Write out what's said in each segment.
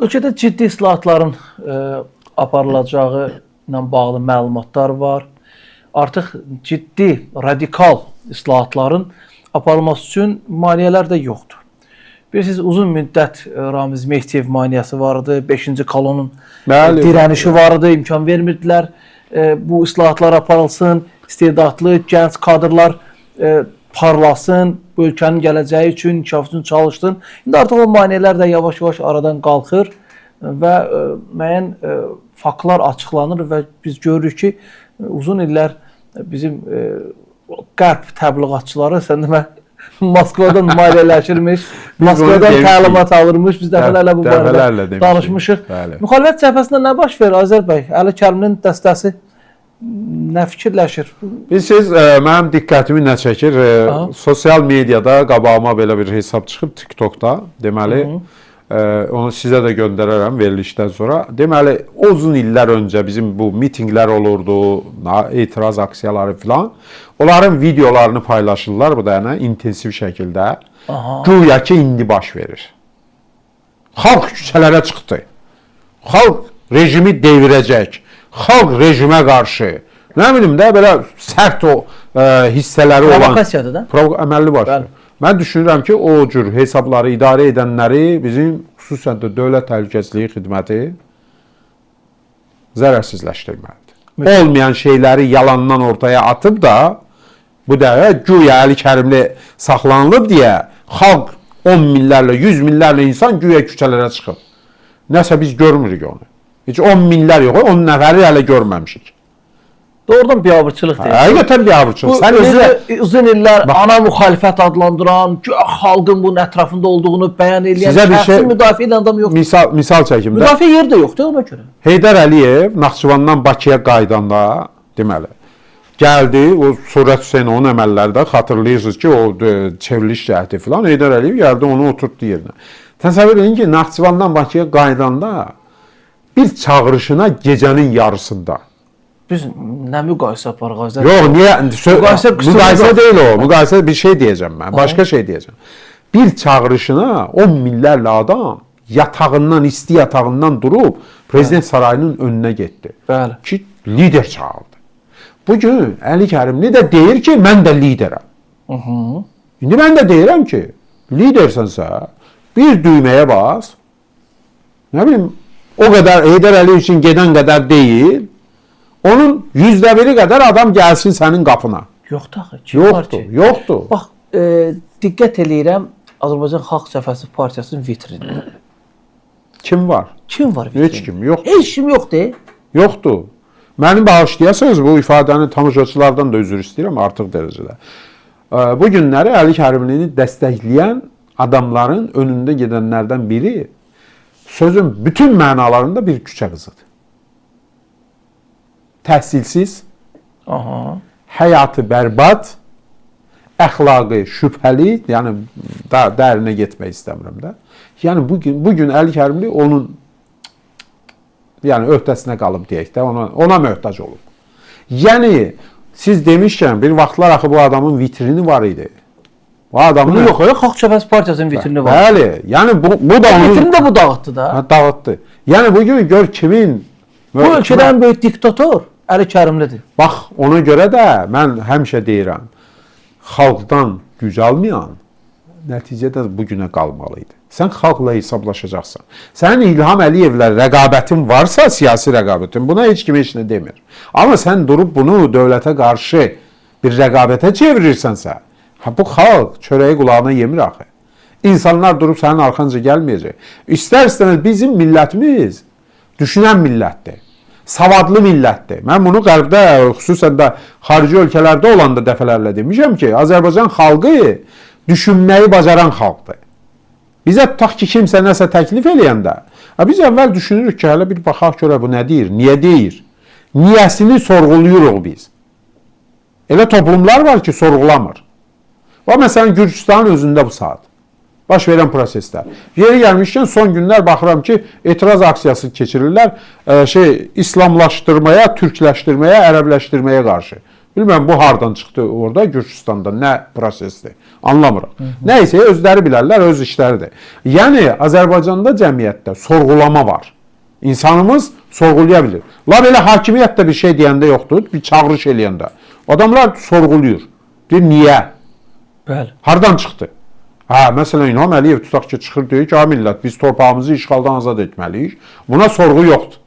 Ölkədə ciddi islahatların aparılacağı ilə bağlı məlumatlar var. Artıq ciddi, radikal islahatların aparılması üçün maneələr də yoxdur. Bilirsiniz, uzun müddət Ramiz Mehdiyev maneəsi var idi, 5-ci kolonun dirənişi var idi, imkan vermirdilər bu islahatlar aparılsın, istedadlı gənc kadrlar parlasın, bu ölkənin gələcəyi üçün, inkişaf üçün çalışsın. İndi artıq o maneələr də yavaş-yavaş aradan qalxır və müəyyən faktlar açıqlanır və biz görürük ki, uzun illər bizim qərb təbliğatçıları, sən demə, Moskvadan maliyyələşirmiş, Moskvadan təlimat alırmış. Biz dəfələrlə bu barədə danışmışıq. Bəli. Müxalifət cəbhəsində nə baş verir Azər bəy? Əli Kərimlinin dəstəsi nə fikirləşir? Bilirsiniz, mənim diqqətimi nə çəkir? Sosial mediada qabağıma belə bir hesab çıxıb TikTokda. Deməli, onu sizə də göndərərəm verilişdən sonra. Deməli, uzun illər öncə bizim bu mitinqlər olurdu, etiraz aksiyaları filan. Onların videolarını paylaşırlar bu da yəni intensiv şəkildə. Güya ki indi baş verir. Xalq küçələrə çıxdı. Xalq rejimi devirəcək. Xalq rejimə qarşı. Nə bilim də belə sərt o hissələri olan provokasiyadır da. Əməlli başlı. Bəli. Mən düşünürəm ki, o cür hesabları idarə edənləri bizim xüsusən də Dövlət Təhlükəsizliyi Xidməti zərərsizləşdirməlidir. Olmayan şeyləri yalandan ortaya atıb da bu dəfə güya Əli Kərimli saxlanılıb deyə xalq 10 minlərlə, 100 minlərlə insan güya küçələrə çıxıb. Nəsə biz görmürük onu. Heç 10 minlər yox, 10 nəfəri hələ görməmişik. Doğrudan biabırçılıq deyil. Həqiqətən biabırçılıq. Sən özü uzun illər bax, ana müxalifət adlandıran, xalqın bunun ətrafında olduğunu bəyan eləyən, şəxsi şey, müdafiə edən adam yoxdur. Misal çəkim də. Müdafiə yeri də yoxdur ona görə. Heydər Əliyev Naxçıvandan Bakıya qayıdanda, deməli, gəldi, o Surət Hüseynovun əməlləri də xatırlayırsınız ki, o çevriliş cəhdi filan, Heydər Əliyev gəldi, onu oturtdu yerinə. Təsəvvür edin ki, Naxçıvandan Bakıya qayıdanda bir çağırışına gecənin yarısında. Biz nə müqayisə aparıq Azər? Yox, niyə? Müqayisə deyil o. Müqayisə bir şey deyəcəm mən. Başqa şey deyəcəm. Bir çağırışına 10 minlərlə adam yatağından, isti yatağından durub Prezident sarayının önünə getdi. Bəli. Ki, lider çağırdı. Bugün Əli Kərimli də deyir ki, mən də liderəm. İndi mən də deyirəm ki, lidersənsə bir düyməyə bas, nə bilim, o qədər Heydər Əliyev üçün gedən qədər deyil, onun 1/1 qədər adam gəlsin sənin qapına. Yoxdur axı. Kim yoxdur, yoxdur. Bax, diqqət eləyirəm Azərbaycan Xalq Cəbhəsi Partiyasının vitrinində. Kim var? Kim var vitrinində? Heç kim yoxdur. Heç kim yoxdur. Yoxdur. Məni bağışlayasınız, bu ifadəni tamaşaçılardan da üzr istəyirəm artıq dərəcədə. Bu günləri Əli Kərimlini dəstəkləyən adamların önündə gedənlərdən biri sözün bütün mənalarında bir küçə qızıdır. Təhsilsiz, həyatı bərbad, əxlaqı şübhəli, yəni dərinə getmək istəmirəm də. Yəni bugün Əli Kərimli onun yəni öhdəsinə qalıb deyək də, ona möhtac olub. Yəni siz demişkən bir vaxtlar axı bu adamın vitrini var idi. Bu adamın bunu yox, Xalq Cəbhəsi Partiyasının vitrini var. Bəli, yəni bu da onun vitrini də bu dağıtdı da. Hə, dağıtdı. Yəni bugün gör kimin bu ölkədə ən böyük diktator Əli Kərimlidir. Bax, ona görə də mən həmişə deyirəm, xalqdan güc almayan nəticədə bu günə qalmalı idi. Sən xalqla hesablaşacaqsan. Sənin İlham Əliyevlə rəqabətin varsa, siyasi rəqabətin, buna heç kim heç nə demir. Amma sən durub bunu dövlətə qarşı bir rəqabətə çevirirsənsə, bu xalq çörəyi qulağına yemir axı. İnsanlar durub sənin arxanca gəlməyəcək. İstər-istəməz bizim millətimiz düşünən millətdir. Savadlı millətdir. Mən bunu qərbdə, xüsusən də xarici ölkələrdə olanda dəfələrlə demişəm ki, Azərbaycan xalqı düşünməyi bacaran xalqdır. Bizə tutaq ki, kimsə nəsə təklif eləyəndə, biz əvvəl düşünürük ki, hələ bir baxaq görə bu nə deyir, niyə deyir? Niyəsini sorğuluyuruq biz. Elə toplumlar var ki, sorğulamır. Və məsələn, Gürcüstanın özündə bu saat baş verən proseslər. Yeri gəlmişkən son günlər baxıram ki, etiraz aksiyası keçirirlər, islamlaşdırmaya, türkləşdirməyə, ərəbləşdirməyə qarşı. Bilmirəm bu hardan çıxdı orada Gürcüstanda, nə prosesdir. Anlamırıq. Nəysə özləri bilərlər, öz işləridir. Yəni Azərbaycanda cəmiyyətdə sorğulama var. İnsanımız sorğulaya bilir. La belə hakimiyyət də bir şey deyəndə yoxdur, bir çağırış eləyəndə. Adamlar sorğuluyur. Deyir niyə? Bəli. Hardan çıxdı? Hə, məsələn İlham Əliyev tutaq ki, çıxır deyir ki, ay millət, biz torpağımızı işğaldan azad etməliyik. Buna sorğu yoxdur.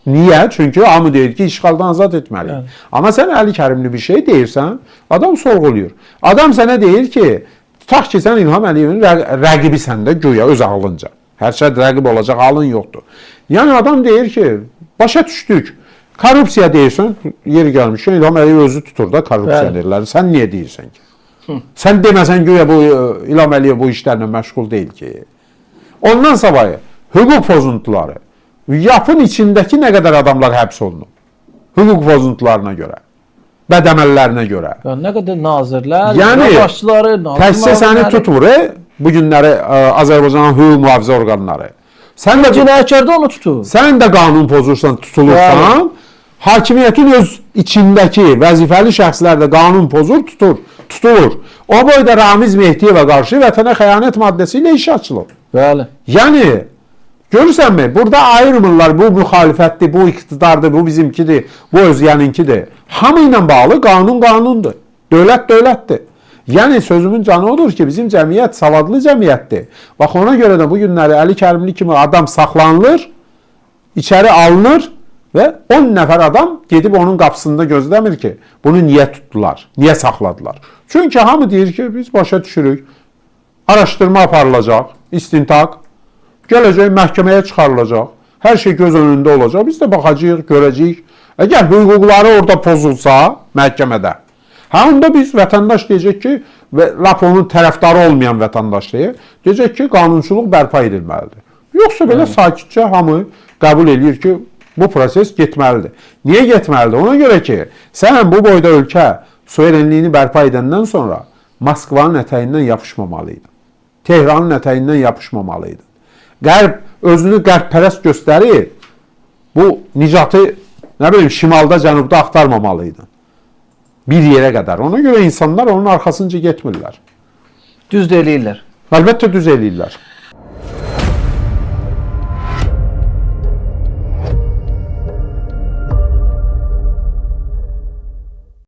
Niyə? Çünki hamı deyir ki, işğaldan azad etməliyik. Bəli. Amma sən Əli Kərimli bir şey deyirsən, adam sorğuluyur. Adam sənə deyir ki, tutaq ki, sən İlham Əliyevin rəqibisən də güya öz ağlınca. Hər şey rəqib olacaq halın yoxdur. Yəni adam deyir ki, başa düşdük. Korrupsiya deyirsən, yeri gəlmişkən İlham Əliyev özü tutur da korrupsionerləri. Sən niyə deyirsən ki? Sən deməsən güya bu İlham Əliyev bu işlərlə məşğul deyil ki. Ondan savayı hüquq pozuntuları, yapın içindəki nə qədər adamlar həbs olunub. Hüquq pozuntularına görə, bəd əməllərinə görə. Yəni, nə qədər nazirlər, Yəni, başçıları, nazir Təkcə səni müavinləri- tutmur, bu günləri Azərbaycanın hüquq mühafizə orqanları. Sən də Cinayətkar da onu tutur. sən də qanun pozursan, tutulursan, hakimiyyətin öz içindəki vəzifəli şəxslər də qanun pozur, tutulur. O boyda Ramiz Mehdiyevə qarşı vətənə xəyanət maddəsi ilə iş açılır. Bəli. Yəni görürsənmi? Burada ayırmırlar. Bu müxalifətdir, bu iqtidardır, bu bizimkidir, bu özgəninkidir. Hamı ilə bağlı qanun qanundur. Dövlət dövlətdir. Yəni sözümün canı odur ki, bizim cəmiyyət savadlı cəmiyyətdir. Bax ona görə də bu günləri Əli Kərimli kimi adam saxlanılır, içəri alınır və 10 nəfər adam gedib onun qapısında gözləmir ki, bunu niyə tutdular, niyə saxladılar. Çünki hamı deyir ki, biz başa düşürük. Araşdırma aparılacaq, istintaq, gələcək məhkəməyə çıxarılacaq. Hər şey göz önündə olacaq. Biz də baxacağıq, görəcəyik. Əgər hüquqları orada pozulsa məhkəmədə, hə onda biz vətəndaş deyəcək ki, və lap onun tərəfdarı olmayan vətəndaş deyir, deyəcək ki, qanunçuluq bərpa edilməlidir. Yoxsa belə sakitcə hamı qəbul eləyir ki, bu proses getməlidir. Niyə getməlidir? Ona görə ki, sən bu boyda ölkə suverenliyini bərpa edəndən sonra Moskvanın ətəyindən yapışmamalıydın. Tehranın ətəyindən yapışmamalıydın. Qərb özünü qərбpərəst göstərir. Bu nicatı nə bilim şimalda, cənubda axtarmamalıydın. Bir yerə qədər. Ona görə insanlar onun arxasınca getmirlər. Düz də eləyirlər. Əlbəttə düz eləyirlər.